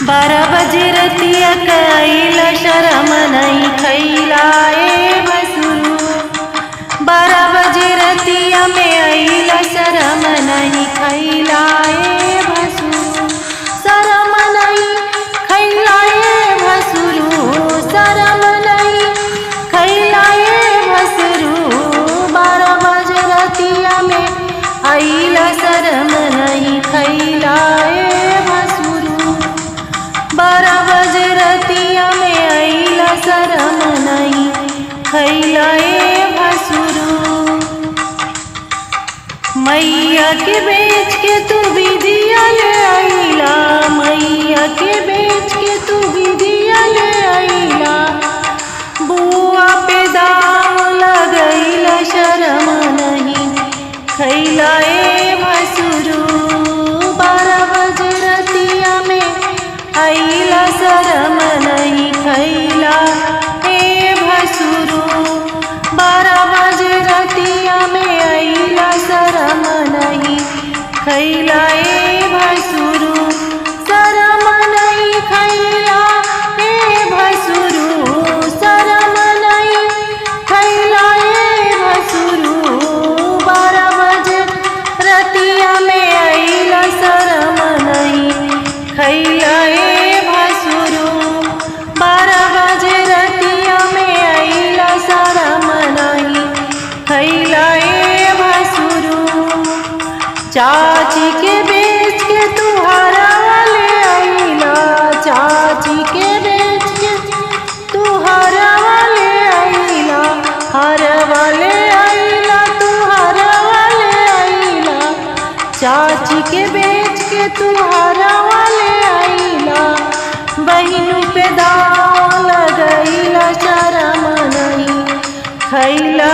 12 बजे रतिया कैला शरम नहीं खैला ए भसुरु। 12 बजे रतिया में अइला शरम नहीं खैला ए भसुरु। शरम नहीं खैला ए भसुरु, शरम नहीं खैला ए भसुरु। 12 बजे रतिया में अइला शरम नहीं खैला ए भसुरु। 12 बजे रतिया में अइला शरम नहीं खैला ए भसुरु। मैया के बेच के तू विधिया ले अइला, मैया के बेच के तू विधिया ले अइला। बुआ पे दाव लगैला शरम नहीं खैला ए भसुरु। 12 बजे रतिया में अइला शरम नहीं खैला ए भसुरु। 12 बजे रतिया में अइला शरम नहीं खैला ए भसुरु। शरम नहीं खैला ए भसुरु, शरम नहीं खैला ए भसुरु। 12 बजे रतिया में अइला शरम नहीं खैला ए भसुरु। 12 बजे रतिया में अइला शरम नहीं खैला ए भसुरु। चाची के बेच के तू हरवा ले अइला, चाची के बेच के तू हरवा ले अइला। हरवा ले अइला तू हरवा ले अइला, चाची के बेच के तू हरवा ले अइला। बहिनु पे दाव लगैला शरम नहीं खैला